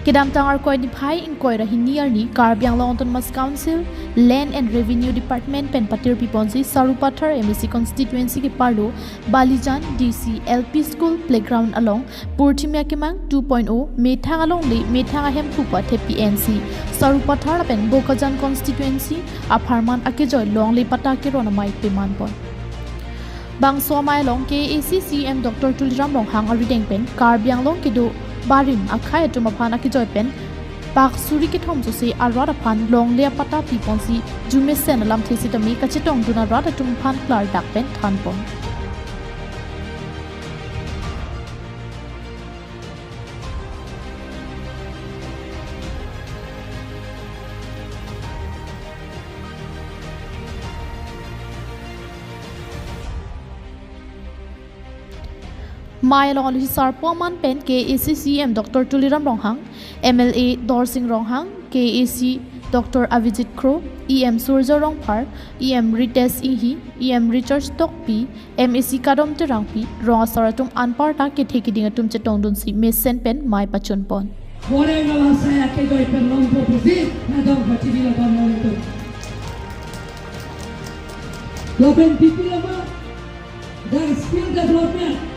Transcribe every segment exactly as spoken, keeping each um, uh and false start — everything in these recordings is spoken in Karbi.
Kedamtang Arkoi niphai ingkoi ra hini arni Karbi Anglong Autonomous Council Land and Revenue Department pen patirpi ponsi Sarupathar M A C constituency keparlo Balijan D C L P School playground along Purthimi Akemang two point oh methang alongle methang ahemphu pathepi ensi Sarupathar lapen Bokajan constituency apharman akejoi longle patta keron amei peman pon. Bangso amei along K A A C C E M Doctor Tuliram Ronghang arideng pen Karbi Anglong kedo barim akhei atum aphan akejoi pen pak suri kethom sose arat aphan longle apatta pi ponsi arjumesen alamthe sitame kachetongdun arat atum aphan klardak pen than pon. Amei along aluhi sarpo aman pen K A A C C E M Doctor Tuliram Ronghang, M L A Dorsing Ronghang, K A A C Doctor Avijit Kro, E M Surjya Rongphar, E M Ritesh Enghi, E M Richard Tokbi, M A C Kadom Terangpi, rong asar atum anparta kethe keding atum chetongdunsi mesen pen amei pachun pon. Boreng alasai akejoi pen longpo pusi, nadong pachini labang long itu. Lapen P P lama, the skill development,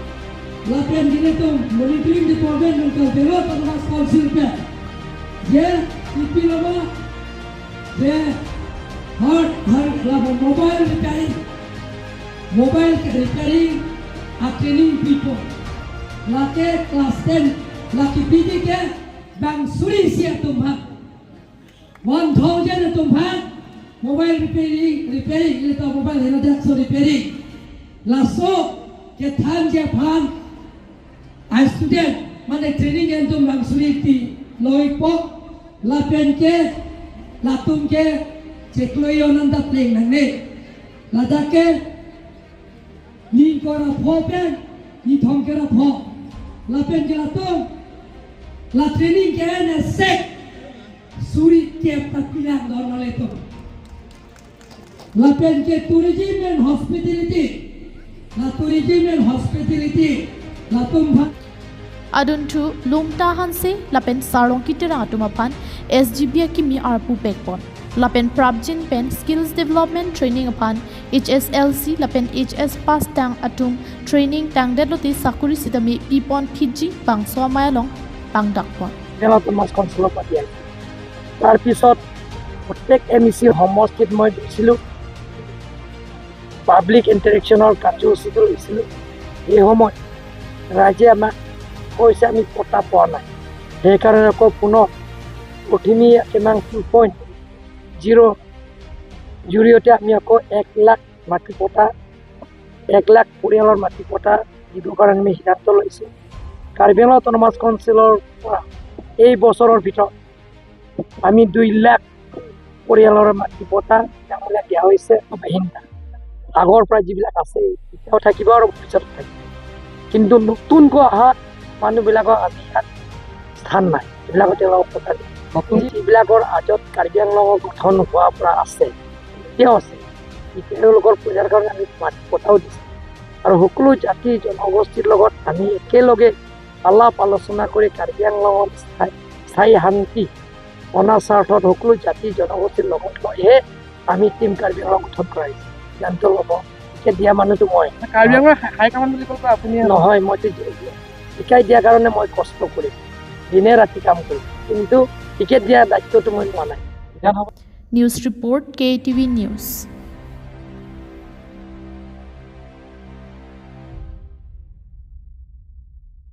lapen ilitum monitoring department nangkal terot autonomous council pen. Je, P P lama, je, hard, hard, lapen mobile repairing, mobile repairing, a training people. Lake class ten, lake P D ke, bang suri isi atum ha. One thousand atum aphan mobile repairing, repairing, ilitum mobile henodak so repairing. Laso kethanji aphan a student, mane training entum langsuri ti loipo, lapen ke, latum ke, cheklo yo nanda pleng nangne. Ladak ke, ni ingkoi ra pho pen, ni thomkep ra pho. Lapen ke latum, la training ke-en asek, suri kep ta pilang don ilitum. Lapen ke tourism and hospitality, la tourism and hospitality, latum aphan. Adunthu Lumta Hanse lapen Sarong Kiterang atum aphan S G B akimi arpu pek pon. Lapen prapjin pen skills development training aphan H S L C lapen H S pass tang atum training tangdet lote sakuri sitame pi pon phitji bangso amei along pangdak pon. Karbi Anglong Autonomous Council of India. Tarpisot protek M A C homostit moi disilu, public interaction or karjo sidu isilu. Ei homoi raije ama koise ami patta pon nai. He karone ko puno Purthimi Akemang two point zero joriyote ami ako ek lakh mati patta, ek lakh poriyalor mati patta dibo karone ami siddhanto loise. Karbi Anglong Autonomous Councilor pora ei bosoror bhitor ami dui lakh poriyalor mati patta yang mulai dia hoise behinta. Agor pra jibilak ase, eতিয়াও থাকিব আৰু ভৱিষ্যতে থাকিব। কিন্তু নতুনকৈ অহা মানুহবিলাকক আমি ইয়াত স্থান নাই, এইবিলাকক তেওঁলোকক পঠাই দিম। নতুন যিবিলাকৰ আজত কাৰ্বি আংলঙৰ গঠন হোৱাৰ পৰা আছে, এতিয়াও আছে, তেওঁলোকৰ পূজাৰ কাৰণে আমি মাটি পতাও দিছোঁ। আৰু সকলো জাতি জনগোষ্ঠীৰ লগত আমি একেলগে আলাপ আলোচনা কৰি কাৰ্বি আংলঙৰ স্থায়ী, স্থায়ী শান্তি অনা স্বাৰ্থত সকলো জাতি জনগোষ্ঠীৰ লগত লৈহে আমি টিম কাৰ্বি আংলং গঠন কৰা হৈছে। সিদ্ধান্ত ল'ব, টিকেট দিয়া মানুহটো মই। কাৰ্বি আংলং হাই-, হাই কমাণ্ড বুলি ক'লে আপুনি? নহয়, মইতো জে ডি এছ। টিকেট দিয়া কাৰণে মই কষ্ট কৰিম, দিনে ৰাতি কাম কৰিম, কিন্তু টিকেট দিয়া দায়িত্বটো মই লোৱা নাই। News report, K T V News.